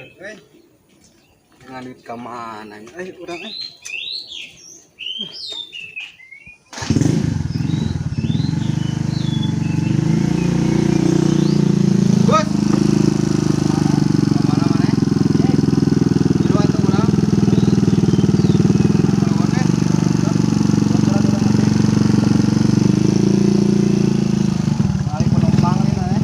Eh. Dengan duit ka mana? Eh, urang eh. Gus. Kamana maneh? Di luar tuh urang. Keluar eh. Balik penumpang nih maneh.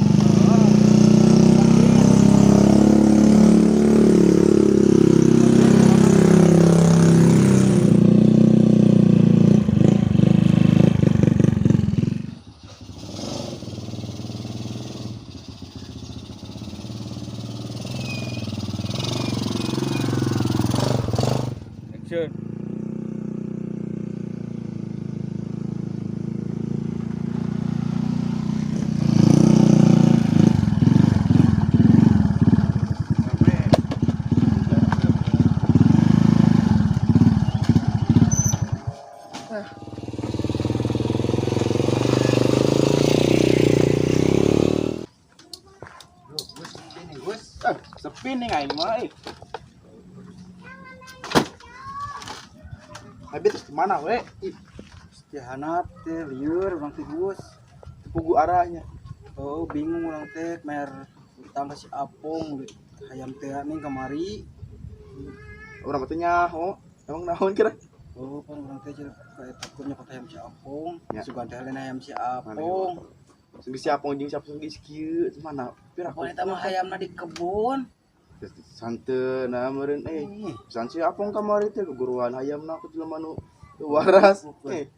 Action. Gus, ini Gus. Eh, sepi nih aing mah eh. Habis terus kemana we? Ih, Setihanap teh lieur urang teh Gus. pugu arahnya. Oh, bingung urang teh mer utang ka si Apong duit hayam teh nih kamari. Urang teh nyaho. Emang naon kira? Oh, pan urang teh cenah ka eta kur nyokot hayam si Apong. Ya. Sugan teh lain hayam si Apong. Segi siapa jeung siapa segi kieu mana? Pira Apong eta mah hayamna di kebun. Santai nah meureun eh. Ih, Pisan si Apong kamari teh guruan hayamna ku jelema nu teu waras. Eh,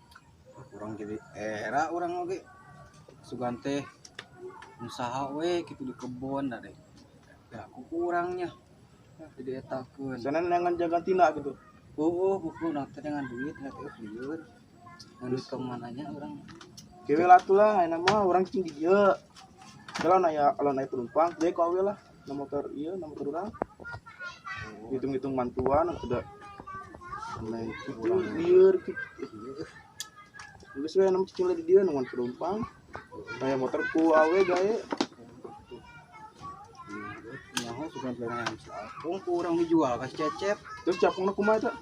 urang jadi era urang oge. Sugan teh usaha we kitu di kebun da deh. Ya aku kurangnya. Jadi etakeun. sana neangan jaga tina gitu. Oh, buku urang teh dengan duit nggak teh lieur. Ngan duit ke mananya urang. Kewe lah tuh lah, enak mah urang cing di dieu. Kalau naya kalau naik penumpang, dia kau lah, na motor ieu, na motor urang. Hitung-hitung mantuan udah naik itu lieur gitu. Geus we nam cicing di dieu nungguan penumpang. Kayak motor ku awe gae. Nyaho sugan teh hayam si Apong ku urang dijual ka si Cecep. Terus capongna kumaha eta?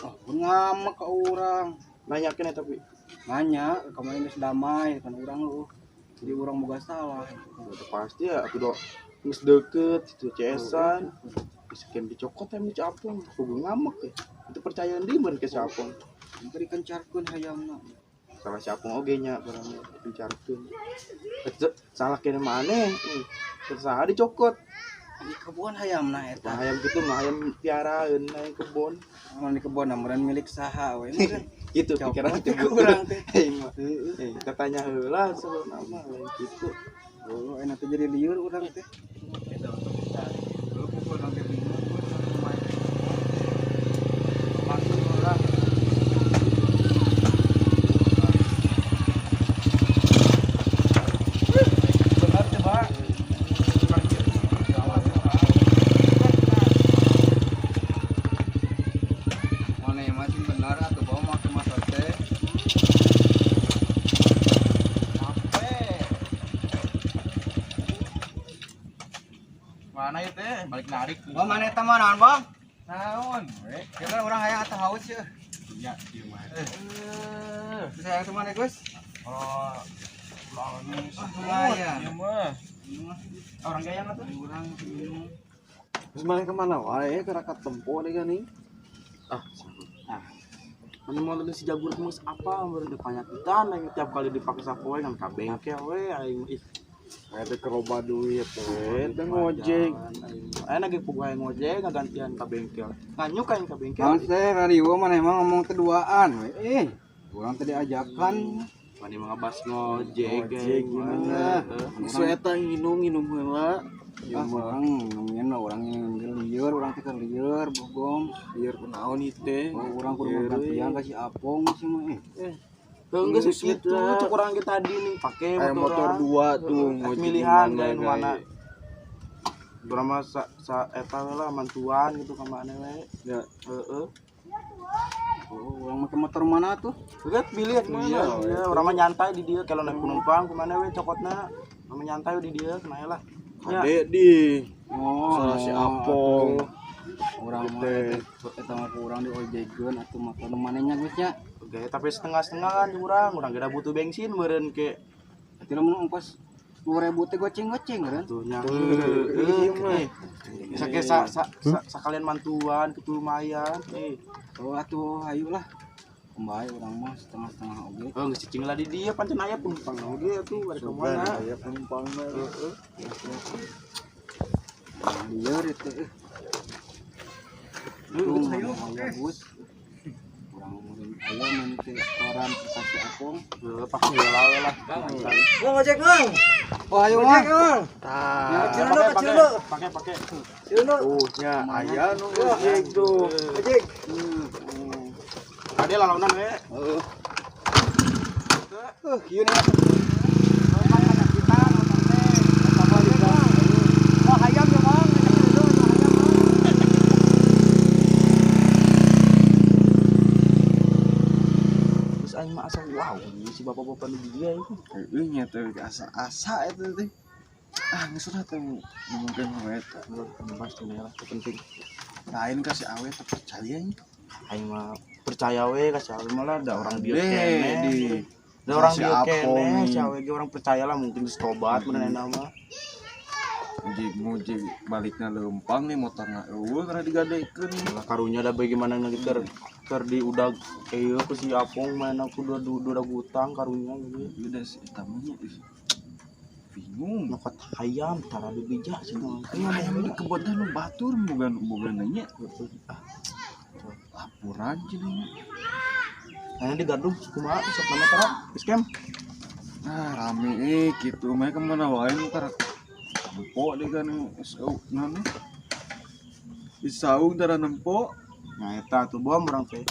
Oh, ngamek ka urang. Nanyakeun eta tapi Nanya, kemarin geus damai kan urang lu. Jadi urang boga salah. udah pasti ya aku do geus deket itu cesan. Geus kem dicokot teh si Apong, kudu ngamek ya. Itu percayaan di mun ke si Apong. Engke dikencarkeun hayamna. Salah si Apong oge nya barang dicarkeun. Eta salah kene maneh. Saha dicokot. Di kebun hayamna eta. Nah, hayam gitu mah hayam piaraeun na kebon. Mun di kebun meureun milik saha we. Gitu Copot pikiran teh ku urang teh. Aing mah. Eh, kita tanya heula sebelum nama lain gitu. Oh, enak teh jadi lieur urang teh. Benar coba. Mana yang masih benar atau bawa make motor teh? Mana itu teh? Balik narik. Oh, mana eta mah naon, Bang? Naon? We. Kira urang hayang atau haus ya. Ya, ieu mah. Terus hayang teh mana, Gus? Oh, Lumayan. Ieu mah. Orang gayang atuh. Urang minum. Terus mana kemana wae ke rakat tempo nih kan nih. Ah, ah. Mana mau si jagur geus apa meureun teu panyakitan aing tiap kali dipake sapoe ngan ka bengkel we aing ih. Kayak teh keroba duit we, teh ngojek. Aing ge puguh aing ngojek ngagantian ka bengkel. Nganyuk aing ka bengkel. Naon teh radio mana emang ngomong keduaan we. Eh, urang teh diajakan. Mani mah ngabas ngojek Ngojek gimana? Heeh. Geus eta nginum nginum heula. Ah, urang ngomongin lah urang yang lieur, urang teh keur lieur bogong. Biar kunaon ieu teh. Oh, urang kudu gantian ka si Apong sih mah eh. Heuh geus Geus kitu lah. cuk urang ge tadi nih pake Kayak motor dua tuh ngojek milihan gimana, gae nu mana. gae. Urang mah sa, sa eta we lah mantuan gitu ka mana we. Ya. Heeh. Oh, urang make motor mana tuh? Geus pilih atuh mana. Iya, Iya, urang mah nyantai di dieu kalau naik penumpang kumaha we cokotna. Urang mah nyantai di dieu kumaha lah. Ade di. Oh, salah si Apong. Urang mah eta mah urang di ojegeun atuh motor manehnya geus nya. Oke, tapi setengah-setengah kan urang geura butuh bensin meureun ke. Atuh lamun ongkos 2000 teh goceng-goceng meureun. Tuh nya. Heeh. Sake sakalian mantuan kitu lumayan. Oh atuh hayu lah. Kembali urang mah setengah-setengah oge. Oh geus cicing lah di dieu pancen aya penumpang oge atuh bari ka mana. Aya penumpangna. Heeh. Lieur teh. Tuh, hayu bagus. Urang meureun aya mun teh koran kasih Apong. Heuh, pake heula we lah. Mau ngojek, Mang? Oh, ayo Mang. Tah. Pakai pakai. Tuh nya aya nu ngojek tuh. Ojek. Ade lalaunan we. Heeh. Kieu nih. Wah, hayam ya, Mang. Terus aing mah asa wow, si bapak-bapak nu di dieu ieu. Heueuh nya teh asa-asa eta teh. Ah, geus lah teh ngomongkeun we eta. Pasti lah, penting. Lain ka si awe teh percaya nya. Aing mah percaya we ka si awe malah da orang dieu keneh. Da orang Si dieu Apong. keneh, si awe ge orang percaya lah mungkin geus tobat meureun mah. Mujig balikna leumpang nih motorna eueuh karena digadekeun. Lah karunya da bagaimana lagi keur diudag ieu ku si Apong mana ku dua gutang karunya gitu. Udah si eta mah nya bingung. Nyokot hayam tara dibijak cenah. Hayam di kebon teh nu batur boga nanya. Laporan cenah. Aya di gaduh kumaha sok nama tara geus kem. Ah rame kitu mah ka mana wae nu tara nempo deh kan naon di saung tara nempo. Nah eta tuh bom urang teh.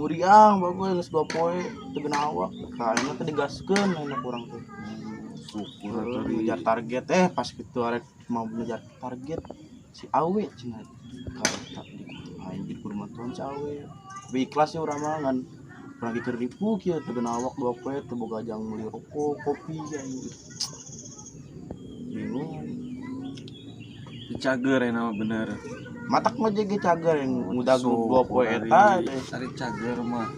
Muriang bagus geus 2 poe teu geuna awak. Kaina teh digaskeun ayeuna urang teh. Syukur atuh ngejar target pas kitu arek mau ngejar target si awe cenah. Kareta di aing di kudu mantuan si awe. Tapi ikhlas ya urang mah ngan urang ge keur ripuh kieu teu geuna awak 2 poe teu boga jang meuli rokok, kopi aing. Bingung. Cager eta mah bener. Matak mah ge cager yang ngudag 2 poe eta teh. Ari cager mah.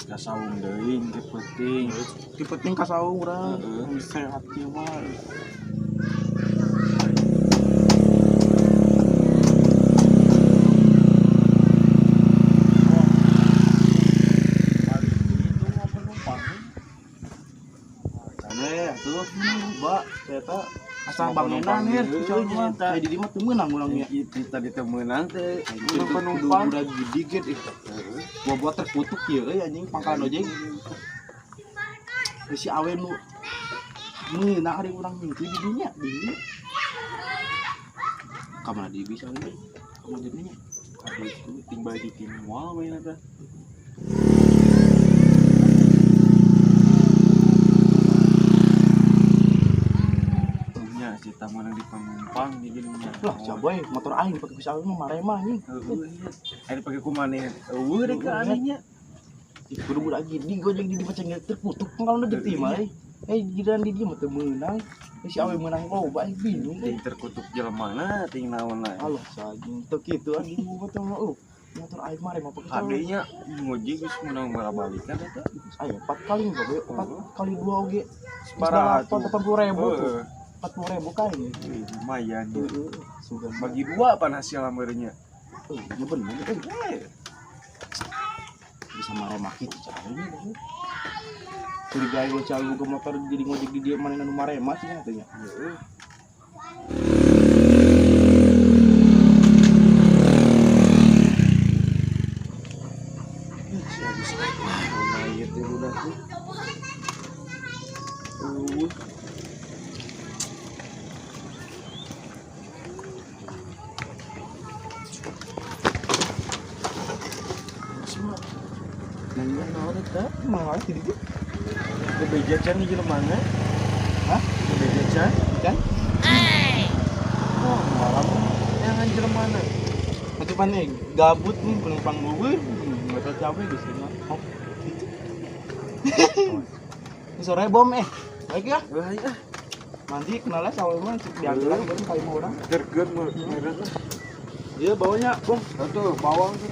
Ka saung deui ge penting. Ge penting ka saung urang. Geus sehat kieu mah. Itu mah penumpang. Ade atuh ba eta asal bangenan nih eta di dieu mah teu meunang urang nya. Itu tadi teu meunang teh penumpang udah gede ih. Gua buat terkutuk ieu euy anjing pangkalan ojek. Si awe nu meunang ari urang mimpi di dinya bingung. Ka mana deui bisa we? Ka mana deui nya? Aduh, timbal di tim moal we eta. Si taman di penumpang di gini. Lah, coba motor aing pake bisa aing mah marema anjing. Heeh. Aing pake kumaneh. Eueuh deui ka anehnya. Ih, kudu budak gini gojek di dibaca terkutuk kalau udah di mah. Giliran di dia mah teu meunang. Si awe meunang loba aing bingung Ting terkutuk jelema na ting naon na. Alah, sajing teu kitu anjing gua teh mah. Motor aing mah marema pake. Adenya ngojek geus meunang balikan eta. Ayo 4 kali babe, 4 kali 2 oge. Sabaraha tuh? 80.000 tuh. 40.000 kali. Lumayan ya. Sudah bagi 2 pan hasil lambarnya. Ya bener. Bisa marema kitu caranya. Curiga aing calu ke motor jadi ngojek di dia mana nu marema sih katanya. Heeh. Si Agus ah, ieu teh budak tuh. Nanya naon eta? Mangga ti dieu. Bebeja can di jelema mana? Hah? Bebeja can? Can? Oh, malam jangan jelema mana? Macam mana gabut nih penumpang gue, nggak tahu capek gitu sih. Oh, gitu. Ini sore bom baik ya? Baik ah. Mandi kenalnya sawah mah cik diambilan baru ka imah urang. Tergeun meureun lah. Iya bawanya, Bung. Atuh bawang sih.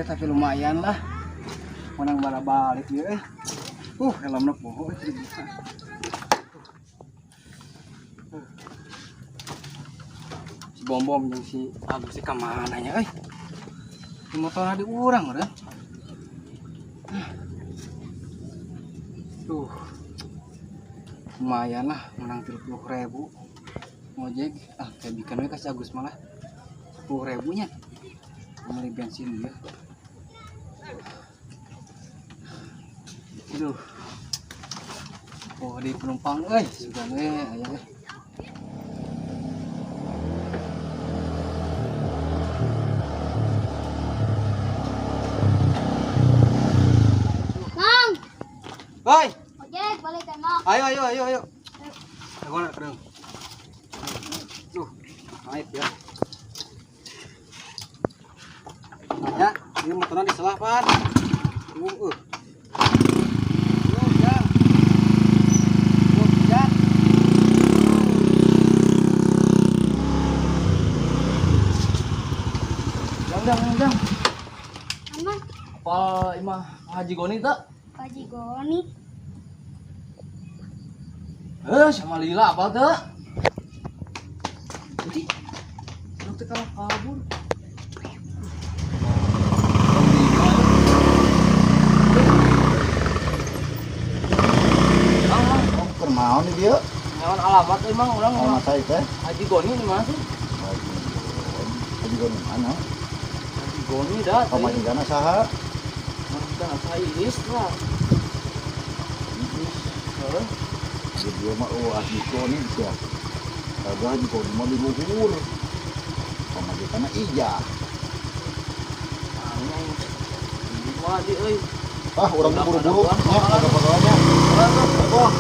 Tapi lumayan lah, menang bala balik dia. Helmnya bohong. Si bom bom yang si Agus si kemana nya? Di motor di urang udah. Tuh, lumayan lah, menang 30.000 ngojek. Ah, kayak bikin we kasih Agus malah 10.000 nya. Beli bensin dia. Aduh. Oh, di penumpang euy, sugan we aya euy. Mang. Woi. Ojek balik teh, Mang. Ayo ayo ayo ayo. Aku nak kereng. Duh, naik ya. Ya, ini motornya di selah, Pan. Jang. Aman. Apa imah Haji Goni tak? Haji Goni. Sama Lila apa tak? Jadi, lu teh kalah kabur. Kunaon di dieu? Nyawan alamat emang urang alamat saya teh. Haji Goni di mana sih? Haji Goni mana? Haji Goni dah. Pamajikanna saha? Pamajikanna saha Iis lah. Iis. Heeh. Di dieu mah eueuh Haji Goni sia. Kagak Haji Goni mah di luhur. Pamajikanna Ijah. Wah, di euy. Ah, urang buru-buru nya ada pagaweannya. Wah.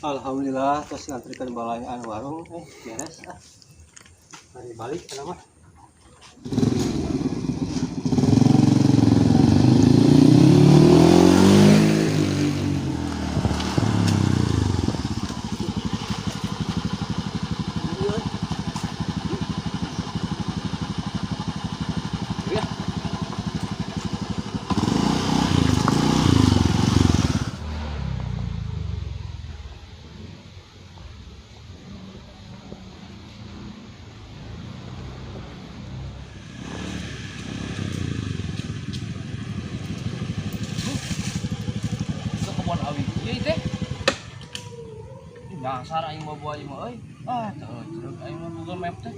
Alhamdulillah terus ngantrikan balayaan warung beres ah. Mari balik kenapa? Dasar aing bawa aing mah euy. Ah, teu jeruk aing mah Google Map teh.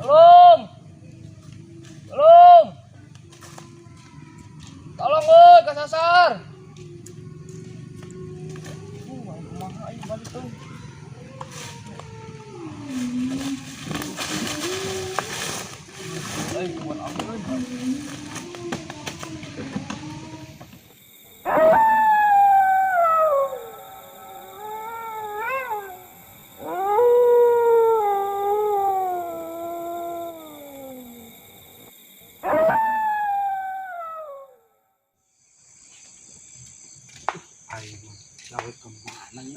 Tolong. Tolong. Tolong euy, kasasar. Aing kumaha aing balik euy. Euy, buat aku euy.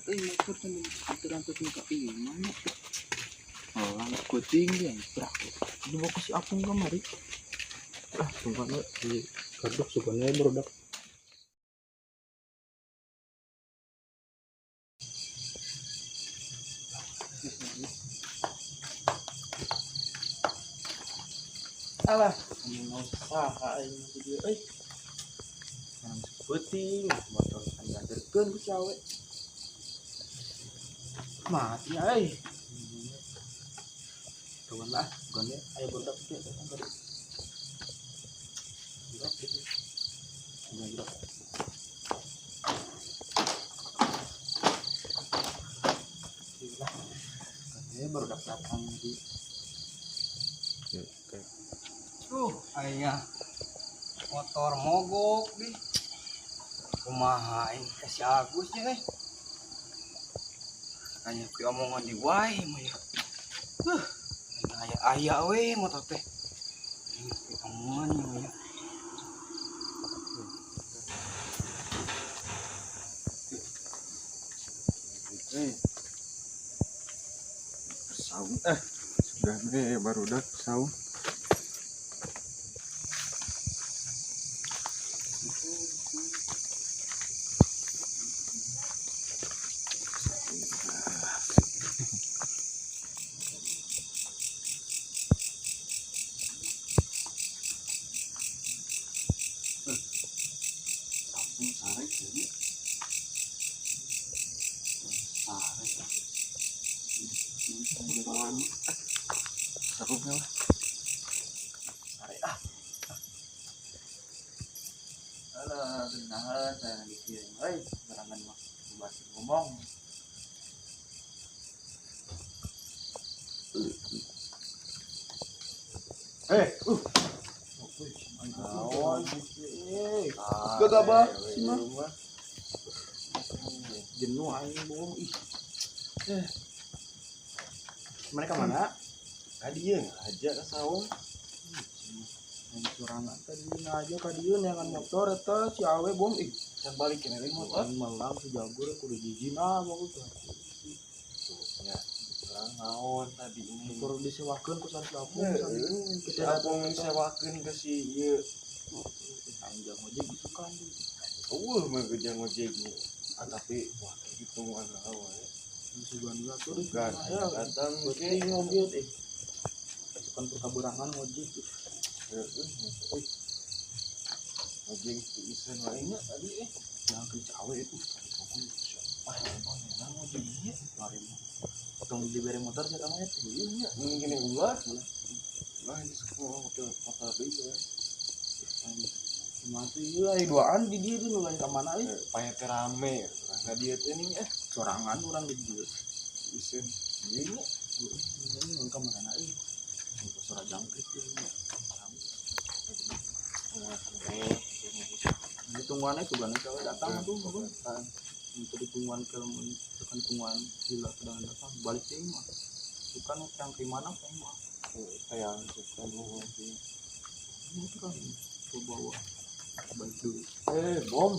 euy motor teh anter-anter ka imah nya. Oh, kuting dia brak. Dibawa ke si Apung kamari. Ah, tungguan we di karduk sugana barudak. Alah, mau saha aing di dieu euy. Orang peuting motor kan dianterkeun ku si awe. Mati euy. Tungguan lah, tungguan ya. Ayo barudak teh datang ka dieu. Gerak gitu. Gerak. Gila. Katanya baru datang di. Oke. Ayah motor mogok nih. Kumaha aing ka si Agus nya euy. Aya pi omongan di wae mah ya. Aya aya we motor teh. Aing pi omongan nya ya. Saung sudah nih baru udah saung. Saung sare kayaknya. Sare. Sarungnya lah. Sare ah. Alah, benar saya gitu ya. Euy, gerangan mah bebas ngomong. Naon sih? Gagabah sih mah. Jenuh aing bohong ih. Mereka mana? Tadi ya ngajak ke saung. Yang curangan tadi ngaja ka dieu neangan motor eta si awe bom ih. Can balik kene motor. Malam si jagur kudu jijin ah bagus tuh. Nya, urang naon tadi ini. Motor disewakeun ku si Apung. Si Apung disewakeun ke si ieu. Aing jang ojek isukan deui. Eueuh mah gejang ojek. Ah tapi wah kitu mah wae. Sugan juga tuh Sugan datang ge ngojek eh. Sukan perkaburangan ngojek. Heeh. Ngojek isen wae nya tadi Yang ke cawe itu ah bang nang ngojek nya mari mah. Tong dibere motor sia kamu eta. Ieu nya mun gini ulah. Lah geus kumaha make motor deui ya. Mati ieu aya duaan di dieu teh nu lain ka mana euy. Paya teh rame urang ka dieu teh ning Sorangan urang di dieu. Isen ieu nya Ini ka mana euy. Suara jangkrik ieu nya. Ini tungguan tungguan cawe datang tuh bagus. Untuk ditungguan ke tekan tungguan gila sedang datang balik deui mah. Bukan yang ke mana teh mah. Tayang suka nuhun sih. Itu kan ke bawah. Balik dulu. Bom.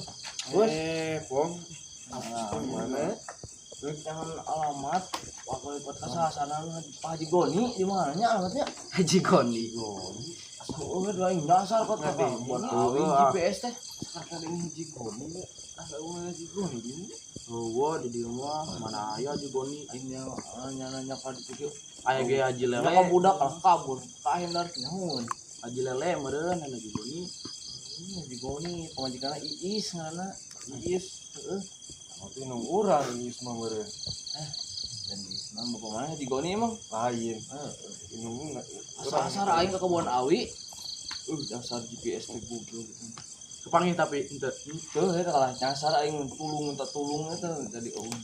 Bom. Mana? Jangan alamat waktu ikut kesana Pak Haji Goni di mananya alamatnya? Haji Goni. Oh, lain dasar kok kata buat GPS teh. Sekarang ini Haji Goni. Asa Haji Goni di mana? Oh, di dieu mah mana aya Haji Goni. Aing nanya ka ditu. Aya ge Haji Lele. Nya budak kalah kabur. Ka Hendar nyahoan. Haji Lele meureun Haji Goni. Haji Goni pamajikanna Iis ngaranna. Iis, heeh. Tapi nu urang Iis mah meureun. Dan Iis mah bapak mana Haji Goni emang? Lain. Heeh, nu asar aing ka kebon awi. Dasar GPS teh goblok gitu. Kepanggih tapi henteu. Henteu eta kalah nyasar aing tulung minta tulung eta jadi eueuh.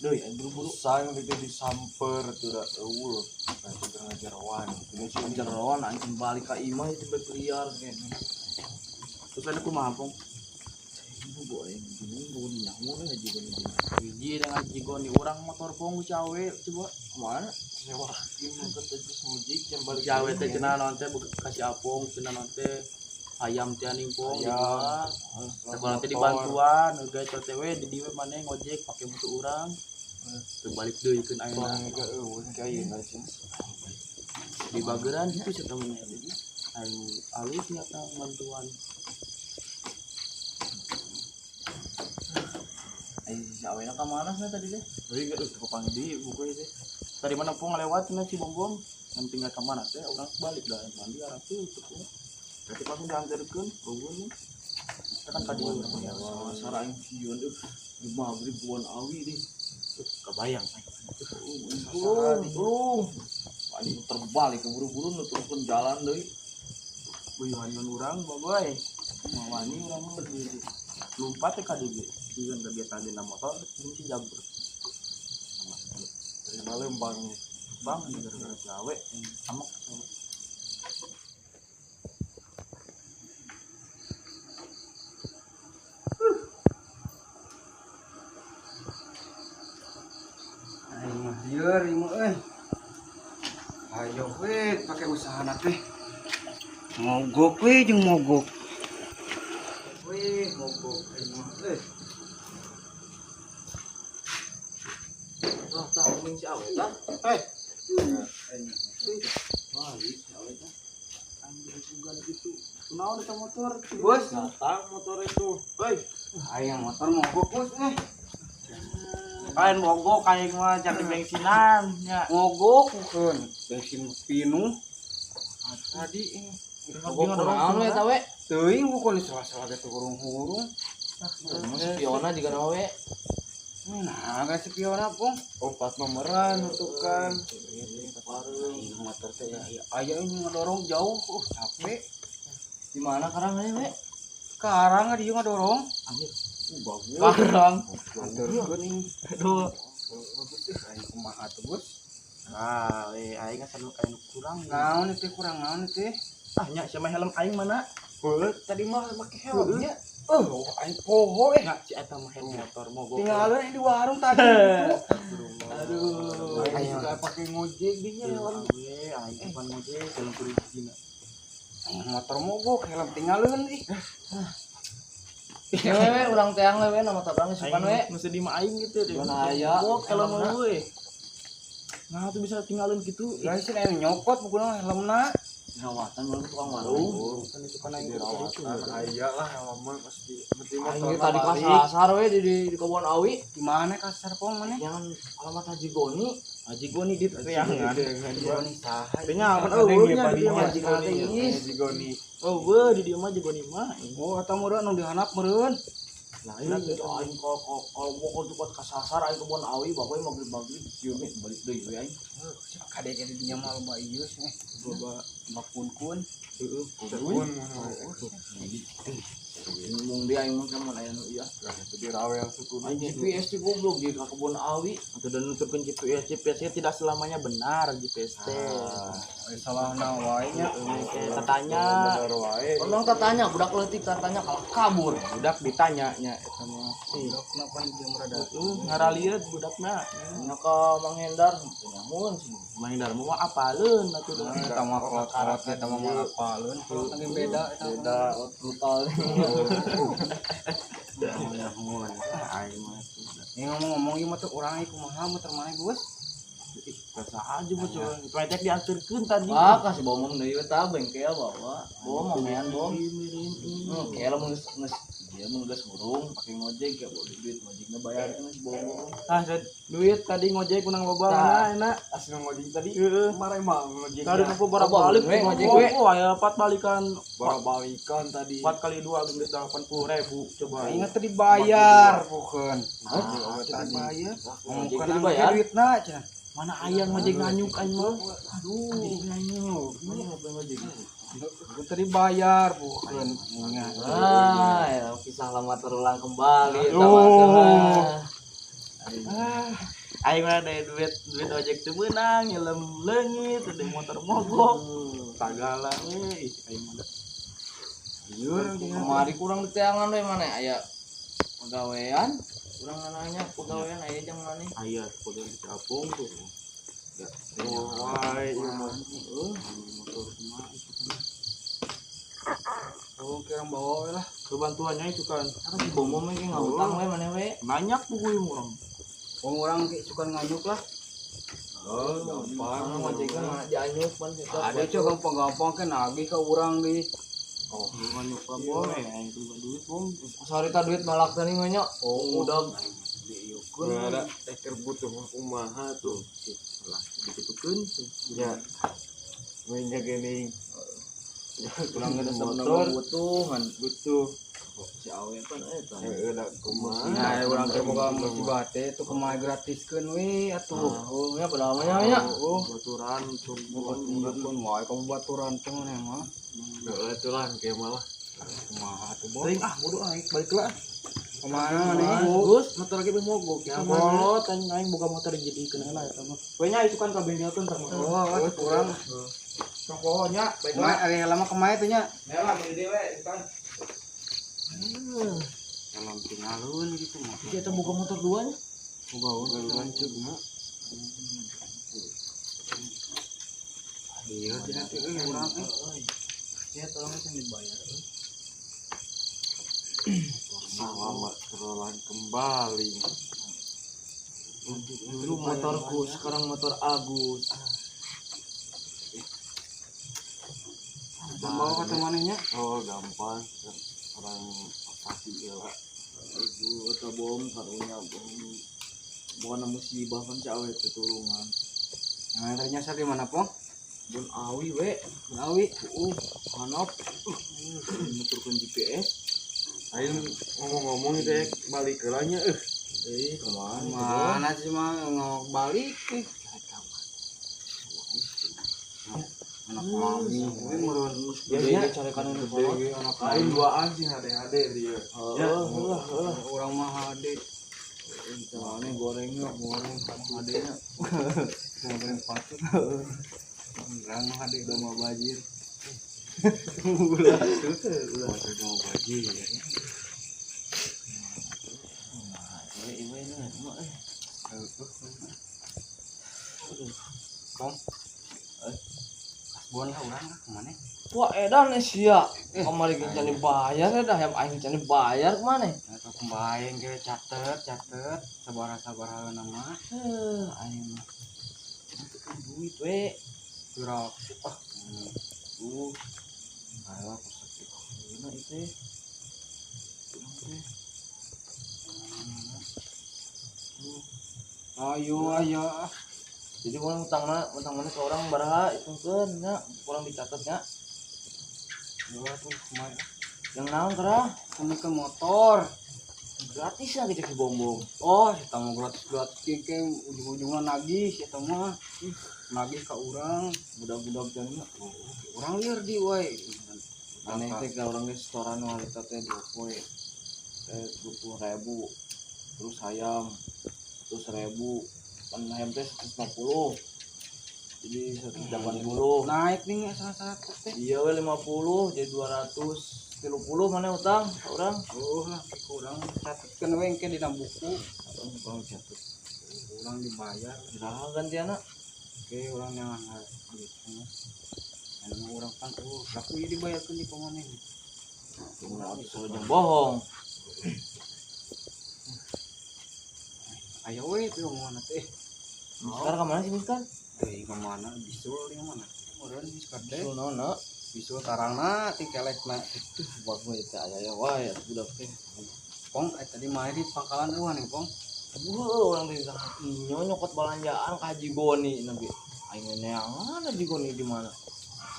Deui aing buru-buru sang teh disamper tuh da eueuh. Nah, teu ngajaroan. Ngajaroan anjing balik ka imah itu liar kayaknya. Terus ada kumaha pong? Ibu aing bingung gua nyaho we Haji Goni. Hiji dengan Haji Goni urang motor pong cawe coba Kemana? Sewakeun motor teh geus ngojek jam balik. Cawe teh cenah naon teh kasih apung cenah naon teh ayam teh aning pong dijual. Sekolah teh dibantuan, gawe teh we di dieu maneh ngojek pake motor urang. Teu balik deui keun ayeuna. Bang eueuh ka ayeuna sih. Di bageran kitu cenah mun aing alus nyata bantuan. Ai si awena ka mana cenah tadi teh? Euy geus teu kapanggih deui buku teh. Tadi mana pun ngalewat cenah si Bombom. Ngan tinggal ka mana teh urang balik da mandi arah tutup. Berarti langsung diantarkeun eueuh nih. Kan ka dieu urang Ya sasar aing sieun euy. Di maghrib buan awi deh. Kebayang aing. Tulung. Aing terbalik keburu-buru nuturkeun jalan deui. Uyuhan urang bagoy. Mawani urang mah lompat teh ka dieu ge. Sieun da biasa dina motor jeung si Jabur. Dari Palembang. Bang gara-gara gawe amak Aing mah lieur ieu mah euy. Hayo we pake usahana teh. Mogok we jeung mogok. We mogok aing mah euy. Tah tah mending si awe tah. Hei. Wah, ieu si awe tah. Anjir sugan gitu. Kunaon eta motor? Bos, Datang motor itu. Hei, aing motor mogok bos eh. Lain mogok aing mah cari bensinan nya. Mogok bukan bensin pinuh. Tadi ini Mogok kunaon we eta we? Teuing bukan di sela-sela ge teu hurung-hurung. Spiona juga naon we. Nah, kan spiona pong. Oh, pas nomoran nutukan. Aing motor teh ya aya ini ngedorong jauh, capek. Di mana karang we? Karang dieu ngedorong. Anjir. Bagus. Karang. Anterkeun ini. Aduh. Bagus sih aing kumaha tuh, Bos. Ah, we aing asa nu aya nu kurang. Naon teh kurang naon teh? Ah nya sia mah helm aing mana? Heuh, tadi mah make helm nya. Aing poho eh. Nya si eta mah helm motor mogok. Tinggalin di warung tadi gitu. Aduh. Aing suka pakai ngojek dinya helm. We aing pan ngojek helm kudu hijina. Aing motor mogok helm tinggalin ih. We we urang teang we we nama motor urang supan we. Nu sedih mah aing gitu deh. Mana aya Mogok helm we. Nah, tuh bisa tinggalin gitu. Lah sih aing nyokot bukan helmna. Rawatan baru tukang warung. Kan itu kan aing kudu Dirawatan aya lah helm mah pasti penting Aing motor tadi kasar we di kebun awi. Di mana kasar pong mana? Jangan alamat Haji Goni. Haji Goni di teangan. Haji Goni saha? Tanya apa eueuh nya di dieu mah Haji Goni. Haji Goni. Eueuh di dieu mah Haji Goni mah. Oh, eta meureun nu dihanap meureun. Lain gitu aing kalau mau kuat kasasar aing kebun awi bapak maghrib-maghrib ieu we balik deui we aing. Kade jadi dinya mah loba ieu sih. Loba kun-kun. Heeh. Kun. Ngomong dia aing mah mun aya nu ieu. Lah itu dirawel suku. Aing GPS di goblok di ka kebun awi. Atau dan nuturkeun GPS, GPS tidak selamanya benar GPS teh. Salahna wae nya. Tatanya Bener wae. Orang tatanya budak leutik tatanya kalah kabur. Budak ditanya nya eta mah. Budakna pan jeung rada. Heeh, ngaralieut budakna. Nya ka Mang Hendar nyamun sih. Mang Hendar mah apaleun atuh da. Eta mah kolot-kolot eta mah moal apaleun. Kolot ge beda eta. Beda brutal. Nyamun. Aing mah Ini ngomong-ngomong ieu mah teh urang ieu kumaha motor maneh, Bos? Ih, rasa aja bocor. Itu diantarkeun tadi. Wah, kasih bomong deui we tah bengkel bawa. Bom mamean bom. Kayak lamun geus geus dia mun geus ngurung pake ngojek ya bawa duit ngojekna bayarkeun si bomong. Ah, duit tadi ngojek kunang loba mana enak. Asli ngojek tadi. Heeh. Kemarin mah ngojek. Tadi aku bara balik we ngojek we. Oh, aya 4 balikan. Bara balikan tadi. 4 kali 2 geus 80.000 coba. Ingat tadi bayar bukan. Nah, tadi bayar. Ngojek Bukan tadi bayar. duitna cenah. Mana ayang ngojek nganyuk aing mah. Aduh, Nganyuk. Mana ngojek? Aku tadi bayar bukan. Ah, ya, kisah lama terulang kembali. Aduh. Ah, aing mah ada duit duit ojek teu meunang, helm leungit, ada motor mogok. Sagala we, aing mah. Kemari kurang diteangan we mana aya pegawaian, kurang nanya pegawaian aya jang mana? Aya pegawaian di Capung tuh. Oh, wae ieu mah. Motor kumaha itu. Oh, kira bawa we lah. Kebantuannya itu kan. Apa si bomo mah ge ngahutang we mana we? Banyak buku ieu urang. Wong urang ge suka nganyuk lah. Oh, gampang ngojekna mah dianyuk pan eta. Ada cok gampang-gampang kan nagih ka urang di. Oh, nganyuk lah bom. Aing tuh duit bom. Sarita duit malak tadi nya. Oh, udah diiukeun. Ada eker butuh mah kumaha tuh. Lah ditutukeun. Ya. Mainnya gini. Urang geus motor butuh ngan butuh. Si awe pan eta. Heeh, da kumaha. Nah, urang teh boga musibah teh itu kumaha gratiskeun we atuh. Oh, nya padahal mah nya. Oh, baturan baturan wae kamu baturan teh maneh mah. Heeh, itulah engke malah. Kumaha atuh bom. Teuing ah bodoh aing balik lah. Kumaha maneh? Gus, motor lagi mogok. Ya bolot aing boga motor jadi keun heula eta mah. We nya isukan ka bengkel teh ntar mah. Oh, atuh urang. Tong poho nya, baik lah. Ari lama kemae teh nya. Heula meuli deui we isukan. Dalam tinggalun gitu mah. Kita buka motor dua nya. Boga urang cek mah. Iya, tidak teh urang eh. Ya tolong sih dibayar. Selamat terulang kembali. Dulu motorku, sekarang motor Agus. Bawa ke manehnya? Oh, gampang. Orang pasti ya lah. Aduh, atau bom karunya bom. Bukan musibah kan si awe teh tulungan. Yang ternyata di mana, Pong? Bon awi we. Bon awi. Hanap. Nuturkeun GPS. Aing ngomong-ngomong itu ya balik ke nya eh. Kemana? Mana sih mah ngomong balik eh. Anak mami, we meureun ya carekan anu kolot. Anak lain duaan sih HD-HD dia. Ya, heeh, heeh. Urang mah HD. Mane gorengnya, goreng HD-nya. Goreng patut. Urang mah HD udah mau bajir. Ulah tuh, ulah mau bajir. Nah, ieu ieu mah eh. Kong. Kasbon lah urang lah kemana? Wah, edan sia. Kamari ge can dibayar dah, hayam aing can dibayar kemana? Atau kumbaeng ge catet, catet sabaraha-sabaraha mah. Heuh, aing mah. Duit we. Gerak. Ah. Ayo aku sakit. Gimana itu? Ayo ayo. Jadi orang utang mana ke orang baraha hitungkeun nya, kurang dicatat nya. Dua tuh kumaha. Yang naon kerah? Kamu ke motor. Gratis ya gitu si bom-bom. Oh, eta mah gratis-gratis ke ujung-ujungna nagih eta mah. Nagih ka urang, budak-budak jangan. Urang lieur di wae. Aneh teh ka urang geus setoran harita teh 2 poe. Teh 20.000. Terus hayam 100.000. Pan hayam teh 150. Jadi 180. Naik nih 100 teh. Iya we 50 jadi 230 mana utang urang? Oh lah, kurang catetkeun we engke dina buku. Urang catet. Urang dibayar. Iraha gantiana? Oke, urang yang duitnya. Anu urang pan laku ieu dibayarkeun di pamaneh. Urang atuh bohong. Ayo we teu omongan teh. Miskar ka mana sih Miskar? Teuing ka mana? Bisul di mana? Meureun Miskar teh. Bisul naon na? Bisul tarangna ti kelekna. Tuh buat we teh aya wae atuh budak teh. Pong tadi mah di pangkalan eueuh nih, Pong. Aduh, orang teh inyo nyokot balanjaan ka Haji Goni nabi. Aing neangan Haji Goni di mana?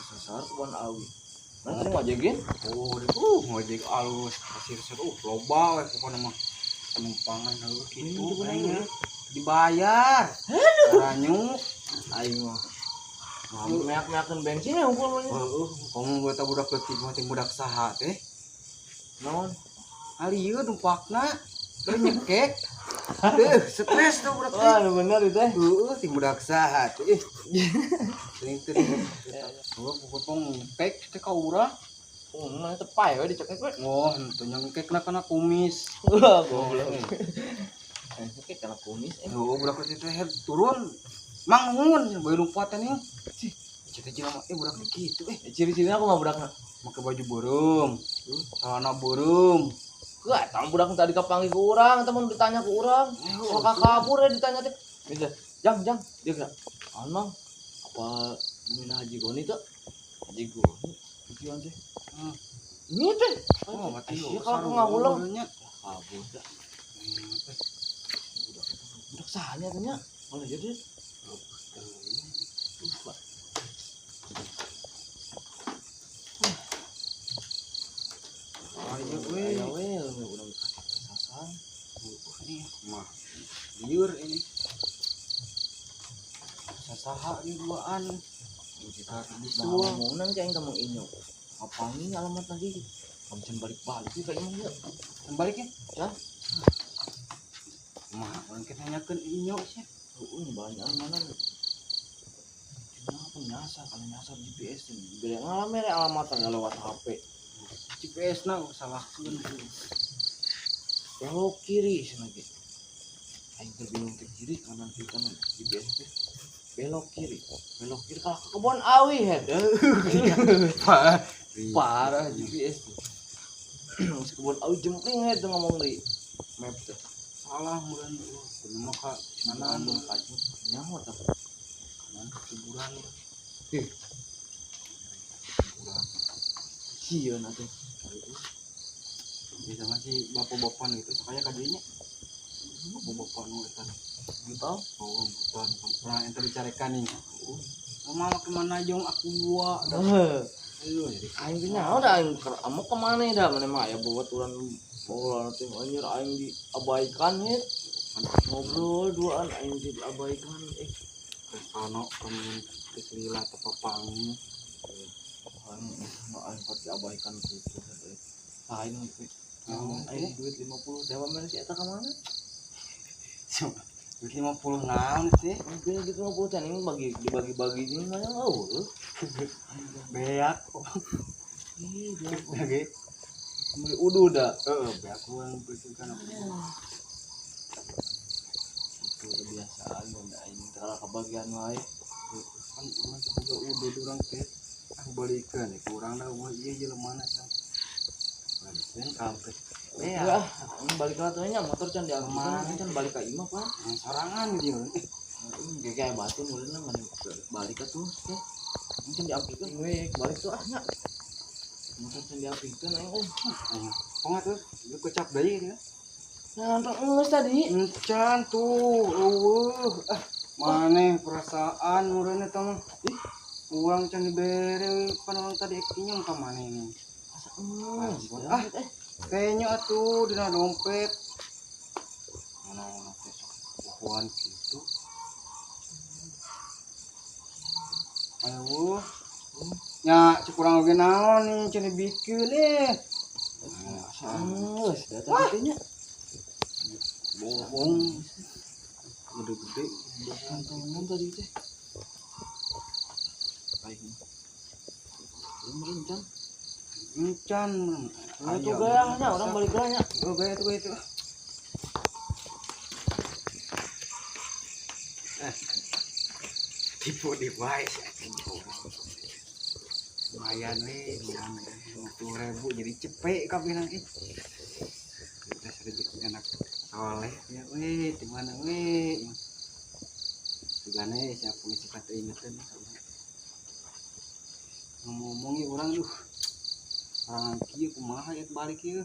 Sasar ke Awi. Mana tadi ngojegin? Oh, ngojek alus, pasir loba we pokona mah. Penumpangan heueuh kitu aing dibayar. Ranyuk aing mah. Meak-meakeun bensin ya unggul mah. Heeh, kamu buat budak leutik mah teh budak saha teh? Naon? Ali ieu dumpakna. Keur nyekek. Teuh, stres tuh budak teh. Wah, bener itu teh. Heeh, ti budak saha teh. Sering teh. Heeh, pokok pek teh ka urang. Oh, mana teh pae we dicekek we. Oh, henteu nyengkekna kana kumis. Wah, goblok. Nyengkek kana kumis. Heeh, budak teh turun. Mang nuhun, bae lumpat teh nih. Cita jelema budak teh kitu eh. Ciri-cirina kumaha budakna? Make baju beureum, celana beureum. Heuh eta budak tadi kapanggih ku urang, eta mun ditanya ku urang. Kalau kabur ya ditanya teh. Gitu. Jang, jang, dia kira. Naon Mang? Apa Mina Haji Goni teh? Haji Goni. Tujuan teh. Ini teh. Oh, berarti Sia kalau ngahuleng. Kabur dah. Budak sahanya teh nya. Malah jadi. Ayo we. Ayo we, urang kasasang. Ini mah liur ini. Sasaha ini duaan. Kita ngomongnan kayak kamu inyo. Apa ini alamat lagi? Kamu can balik-balik sih kayak emang ya. Balik ya? Ya. Mah, orang kita tanyakeun inyo sih. Heeh, banyak mana. Cuma apa nyasar kalau nyasar GPS ini. Beda ngalamin alamat nggak lewat HP. GPS na salahkeun. Belok kiri sana ge. Aing teh bingung ke kiri kanan kiri kanan GPS teh. Belok kiri kalah ke kebon awi head. Parah GPS tuh. Masih kebon awi jempling head ngomong di map teh. Salah meureun kudu mah ka kanan ka nyaho tah. Kanan kuburan. Ih. Kuburan. Sieun atuh. Bisa masih bapak-bapak gitu sakaya ka dieu nya. Bapak-bapak nu eta. Gitu. Oh, bukan pernah ente dicarekan nih. Mama kemana jong aku gua. Aduh, jadi aing teh nyaho da aing amuk ka mana da maneh mah aya babaturan baheula teh anjir aing diabaikan heuh. Ngobrol duaan aing teh diabaikan eh. Sono kemun geus lila teu papangi. Aing mah aing pat diabaikan kitu teh. Aing teh aing duit 50 dewa mana si eta ka mana? Duit 50 naon sih? Mungkin duit 50 teh ini bagi dibagi-bagi ini mah eueuh. Beak. Ih, beak. Lagi. Beli udu dah. Heeh, beak urang bersihkan apa. Itu kebiasaan mun aing teh kabagian wae. Kan urang juga udu urang teh. Ah balikeun kurang dah eueuh ieu jelema sia. Balikeun kampret. Beak. Ah, balik lah tuh nya motor can diangkut can balik ka imah Pak. Sorangan dia. Heeh, kayak batu muleuna mana balik ka tuh teh. Can diangkutkeun we balik tuh ah nya. Motor can diangkutkeun aing euy. Kok atuh lu kecap deui gitu. Nah, geus tadi. Encan tuh, eueuh. Ah, maneh perasaan meureun eta mah. Ih, uang can dibere pan urang tadi inyong ka maneh nih. Asa geus. Ah, kayaknya atuh dina dompet. Mana-mana teh sok bukuan kitu. Ayo. Nya cek urang oge naon nih can dibikeun eh. Geus, da tadi nya. Bohong. Gede-gede kantongan tadi teh. Aing. Meureun can. Encan. Ayo gayanya orang balik gayanya. Oh, gaya tuh gaya tuh. Tipu di wae sih. Lumayan we, 50.000 jadi cepet kabeh nang ih. Udah rezeki anak soleh ya we, di mana we. Sugane siapa ngisi kata ingetan ngomong-ngomong ya urang duh. Orang kieu kumaha ya balik ieu.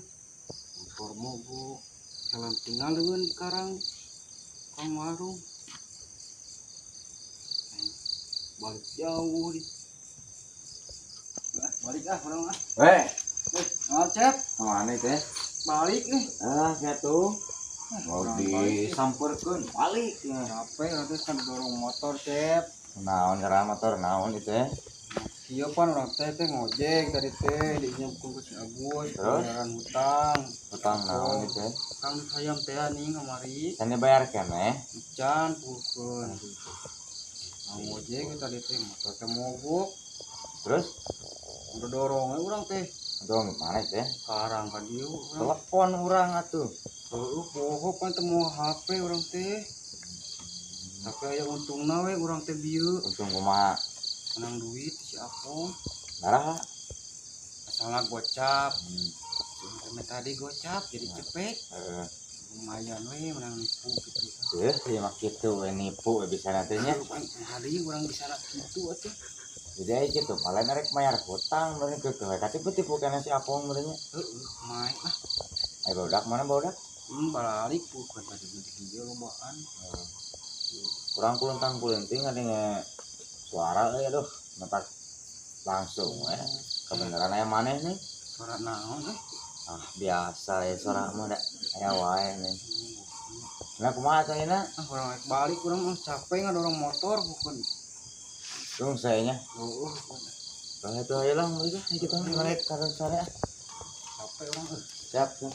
Motor mogok, jalan tinggalkeun di karang kang warung. Balik jauh di. Ah, balik ah urang ah. Weh, naon Cep? Mana teh? Balik nih. Ah, nya tuh. Mau disamperkeun balik. Capek atuh kan dorong motor, Cep. Naon cara motor naon itu teh? Iya pan orang teh teh ngojek tadi teh diinyamkeun ku si Agus, bayaran hutang. Hutang naon itu teh? Kang hayam teh nih kamari. Can dibayar keneh? Can pulkeun. Nah, ngojek tadi teh motor teh mogok. Terus? Udah dorong we urang teh. Dorong mana teh? Karang ka dieu urang. Telepon urang atuh. Heueuh poho pan teu mau HP urang teh. Tapi aya untungna we urang teh bieu. Untung kumaha? Menang duit si Apong. Darah Asalna gocap. Sampai tadi gocap jadi cepet. Heeh. Lumayan we menang nipu gitu. Eh, ya mah kitu we nipu we bisa nantinya. Hari urang bisa gitu atuh. Jadi aya kitu paling rek mayar hutang meureun keukeuh we katipu-tipu kana si Apong meureun nya. Heeh, main lah. Ayo barudak mana barudak? Balik bukan tadi di dieu lobaan. Kurang kulentang kulenting ada suara euy aduh mentak langsung we. Kebenaran aya maneh nih. Suara naon eh? Ah, biasa ya suara mah da aya wae nih. Nah, kumaha teh ayeuna? Ah, urang rek balik urang mah capek ngadorong motor bukan. Tung sayanya. Heeh, Kalau itu ayo lah, mereka kita mah balik karena sore ah. capek urang euy. Siap, siap.